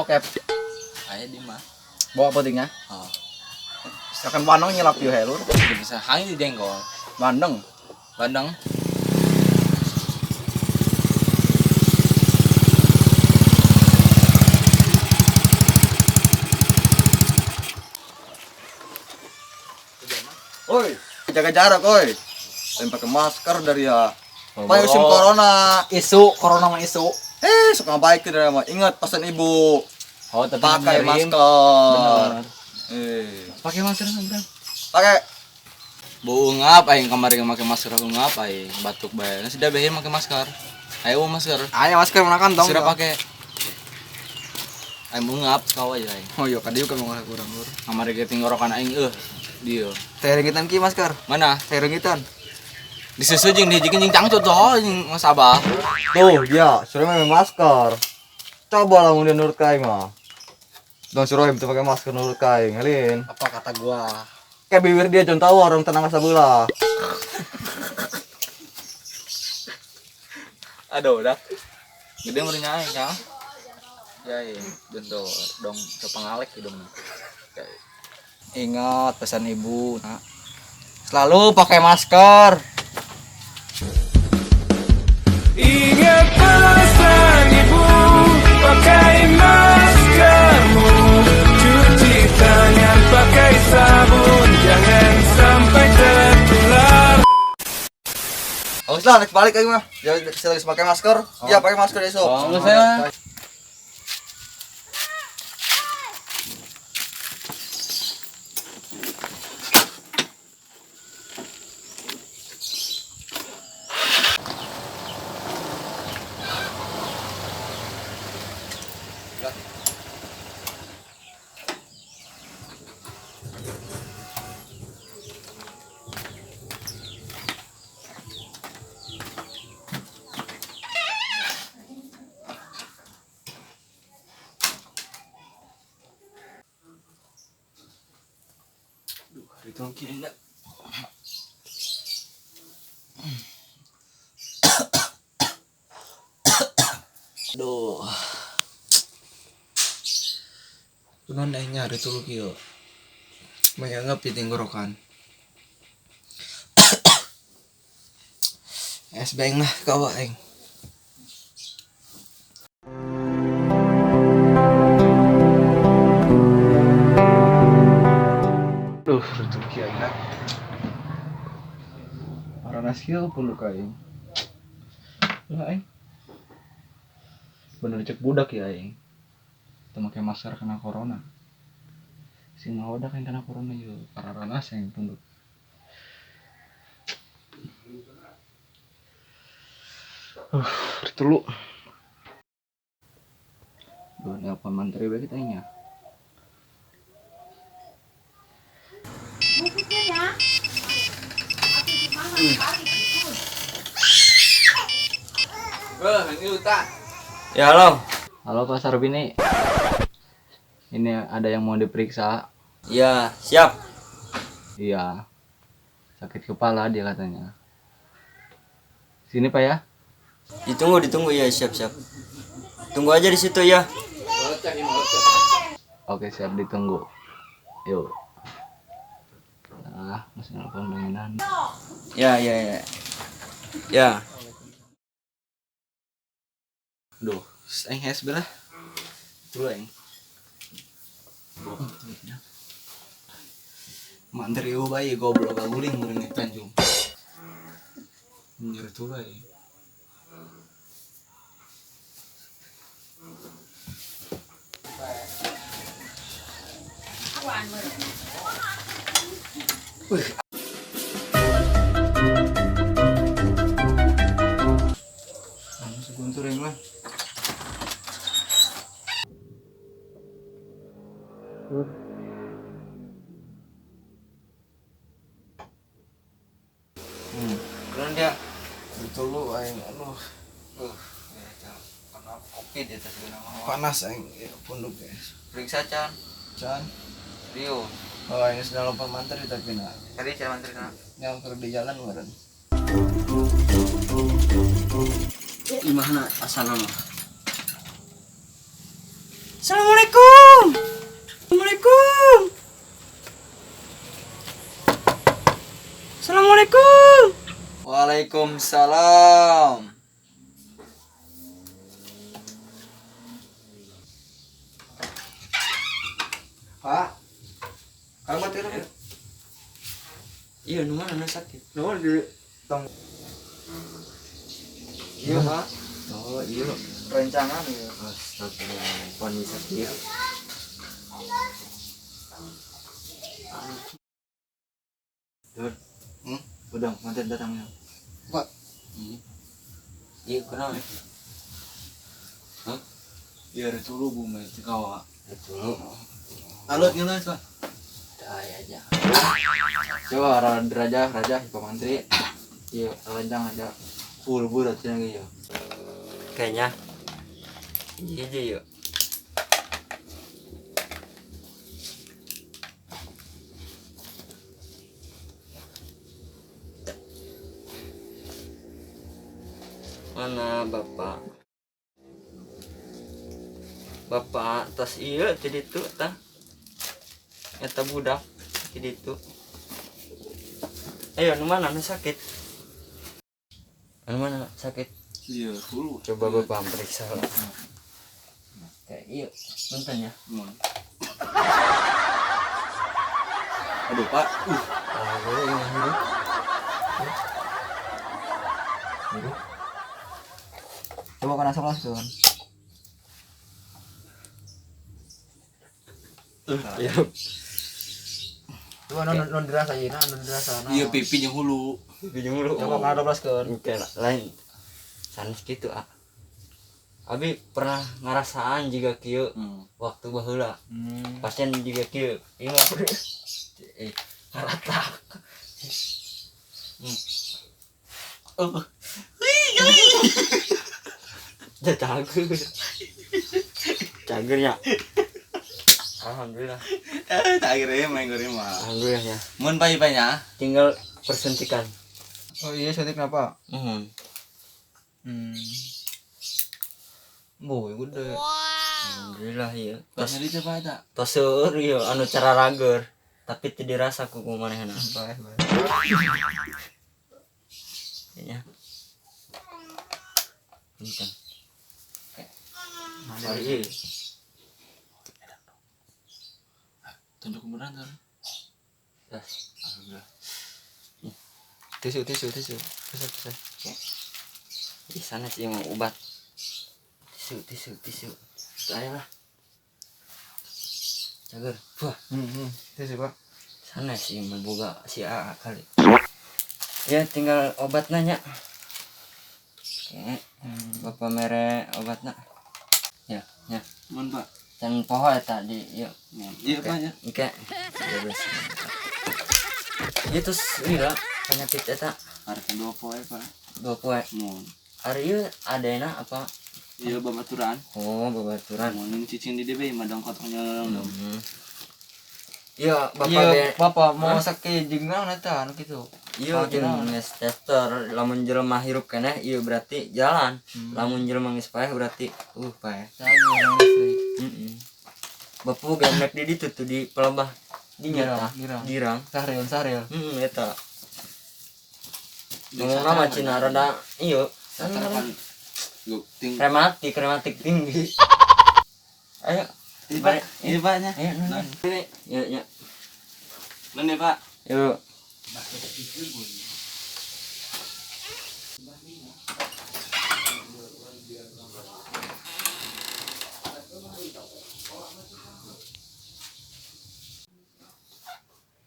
Bokep. Aya di mah. Bawa pentingnya. Oh, Silakan bandeng nyelap yo lur. Bisa hang di jengkol. Bandeng. Bandeng. Oi, jaga jarak, oi. Dan pakai masker dari ya. Pakai musim corona. Isu corona mah isu. Eh, suka baik dari mah. Ingat pesan ibu. Oh, tapi Pakai ngirim. masker. Bener. Eh, Pakai masker kan, Bro. Pakai. Bau ngap aing kamari make masker ngap aing batuk bae. Nah, sudah behe make masker. Ayo masker. Aya masker mana kantong. Sudah pakai. Aing mau ngap kau aja aing. Oh iya, kadieu kan mau kurang lur. Kamari ge tenggorokan aing eueuh. Dia. Teh rengitan ki masker. Mana? Teh rengitan. Disusu jeung dihijikeun jeung cangcut toh jeung Mas Abah. Tuh, dia suruh pakai masker. Coba lah dia nurut ka aing mah. Dong suruh itu pakai masker nurut ka aing, ngelin. Apa kata gua? Kayak bibir dia jangan tahu orang tenang sebelah. Aduh, udah. Gede meureun aing ya. Ya, iya. Bentuk dong kepengalek hidung. Ingat pesan ibu, nak. Selalu pakai masker. Ingat pesan ibu, pakai maskermu, cuci tangan pakai sabun, jangan sampai tertular. Bagus lah, next balik aing mah. Ya, saya lagi pakai masker. Iya, pakai masker esok. Oh, enggak saya. Itu mungkin enggak. Aduh. Kunaon aing nyari tulu kieu. Menganggap di tenggorokan. Es beng lah kau aing. Duh, rezeki aing lah. Paranas kieu punduk aing. Lah aing. Bener cek budak ya aing. Teu make masker kena corona. Sing mawadak yang kena corona yeuh, paranas aing punduk. Telu. Duh, nelpon mantri bae kita nya. Ya, halo. Halo Pak Sarbini. Ini ada yang mau diperiksa. Ya, siap. Iya. Sakit kepala dia katanya. Sini Pak ya. Ditunggu, ditunggu ya, siap, siap. Tunggu aja di situ ya. Oke, siap ditunggu. Yuk. Nah, masih nelpon pengenan. Ya, ya, ya. Ya. Duh, aing hes belah. Tulu aing. Mantri eueuh bae goblok gaguling meureun di Tanjung. Nyeri tulu aing. Wih. Anu seguntur aing mah. Keren dia. Tulu aing aduh. Karena covid ya tadi nama. Panas aing ya, punduk guys. Periksa Chan. Can. Rio. Oh, aing sudah lompat mantri tapi nah. Tadi saya mantri na. Yang di jalan meureun. Imahna asana mah. Assalamualaikum. Assalamualaikum. Assalamualaikum. Waalaikumsalam. Pak, kamu mati ya? Iya, nu mana nu sakit? Nu di tong. Iya, Pak. Oh, iya. Rencangan ya. Astagfirullah, pon bisa kieu. Dur. Udah, mantan datangnya. Pak. Iya, kenal ya? Hah? Iya, ada tulu bu, mah kawa. Betul. Alut ngeluh, Pak. Dah aja. Coba raja, raja, Pak Mantri. Iya, rencang aja. Full bu, datang ya. Kayaknya. Iya, iya, yuk. Mana bapak? Bapak tas iya jadi tuh tah. Eta budak jadi tuh. Ayo, nu mana nu sakit? Anu mana sakit? Iya, hulu. Coba bapak periksa lah. Kayak iya, nonton ya. Aduh, Pak. Aduh, ini hidup. Coba kena sebelas tuh kan. Iya. Coba non non dirasa aja, nah non dirasa. Iya, pipi yang hulu. Pipi yang hulu. Coba kena 12 kan. Oke, lain. Sanes gitu, ah. Abi pernah ngerasaan juga kieu waktu baheula. Pasien juga kieu. Ieu mah ngaratak. Oh. Ya cager. Cagernya. Alhamdulillah. Cager ya main goreng mah. Alhamdulillah ya. Mun pai-painya tinggal persuntikan. Oh iya, suntik kenapa? Boy, udah. Alhamdulillah ya. Tos coba ada. Tos seueur ieu anu cara rager, tapi teu dirasa ku kumanehna. Bae, bae. Kayaknya. Punten. Mari ieu. Tunjuk beneran tuh. Tas. Alhamdulillah. Tisu, tisu, tisu. Bisa, bisa. Di sana sih mau obat. Tisu, tisu, tisu. Ayo lah. Cager. Wah. Tisu, Pak. Sana sih mau boga si AA kali. Ya tinggal obat nanya. Oke. Bapak mere obatna. Ya, ya. Mun, Pak. Can poho eta di ieu. Iya, Pak ya. Oke. Terus. Ieu terus ieu penyakit eta. Arek 2 poe, Pak. 2 poe. Mun. Ari ieu adena apa? Iya, babaturan. Oh, babaturan. Mun cicing di DB mah dong kotongnya dong. Iya, bapak Iya, bapak mau sakit jeung naon eta anu kitu. Iya, jeung tester lamun jelema hirup keneh ieu berarti jalan. Lamun jelema geus paeh berarti paeh. Heeh. Bapak geus di ditu tuh di pelebah. Di nyata, girang. Sahril, sahril. Heeh, eta. Ngomongna mah cina rada ieu. Rematik, rematik tinggi. Ayo. Ini Pak, ini Pak nya. Ayo, non. Ya, ya. Non ya, Pak. Yuk.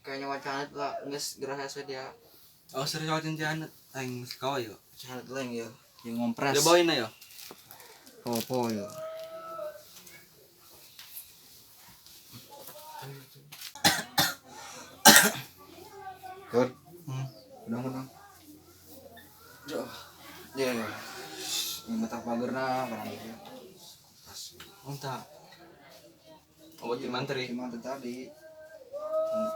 Kayaknya wacana lah geus gerah hese dia. Oh, serius wacana jahanat aing sekawa yo. Jahanat lain yo. Yang ngompres. Dia bawain yo. Popo yo. Tur. Udang-udang. Duh. Ya, ya. Ini mata pagerna barang ieu. Entah. Obat di mantri. Di mantri tadi.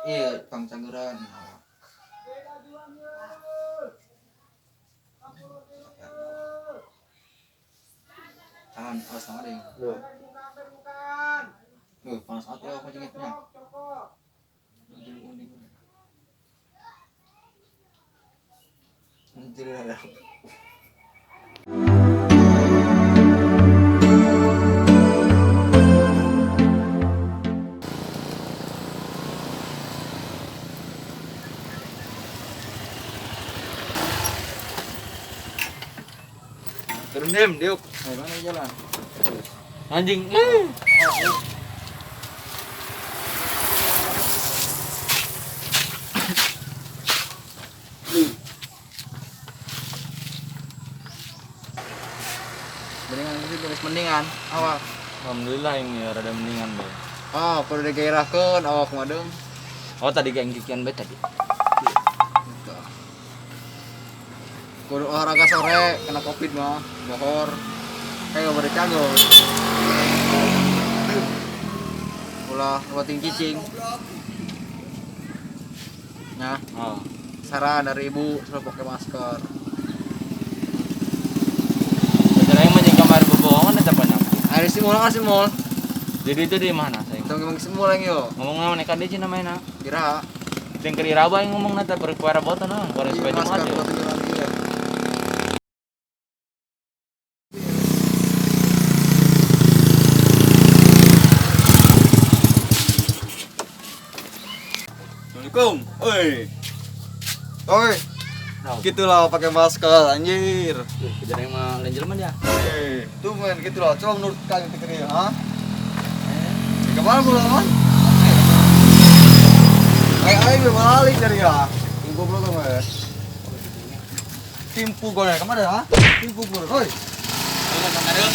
Iya, pangcageran. Tahan, awas sama deh. Panas atuh aku jengitnya. Anjir ada. Turun dem, diuk. Ayo mana jalan? Anjing. Mendingan sih geus mendingan awak. Alhamdulillah ini rada mendingan be. Oh, perlu digairahkeun awak mah deung. Oh tadi kayak kikian be tadi. Kudu olahraga sore kena covid mah, bohor. Kayak bari cago. Ulah ruating cicing. Nah, Oh. saran dari ibu selalu pakai masker. Bener aing mah jeung kamar bobohongan eta penyakit. Ayo si mul, si mul. Jadi itu di mana saya? Tong ngomong si mul yang yo. Ngomong nama neka dia cina mainna. Kira. Jeung keur iraba aing ngomongna teh keur kuara botan naon, kuara Iya, supaya masker Jumat ya. buat lagi ya. Assalamualaikum. Oi. Oi. Gitulah pakai masker anjir. Kejar aing mah lain jelema dia. Eh, tuh men gitu lah. Coba menurut kalian pikir ha? Kemana mulai man? Ayo ayo balik dari ya. Tim goblok tuh ya. Timpu gue kemana ha? Timpu gue, oi. Ayo,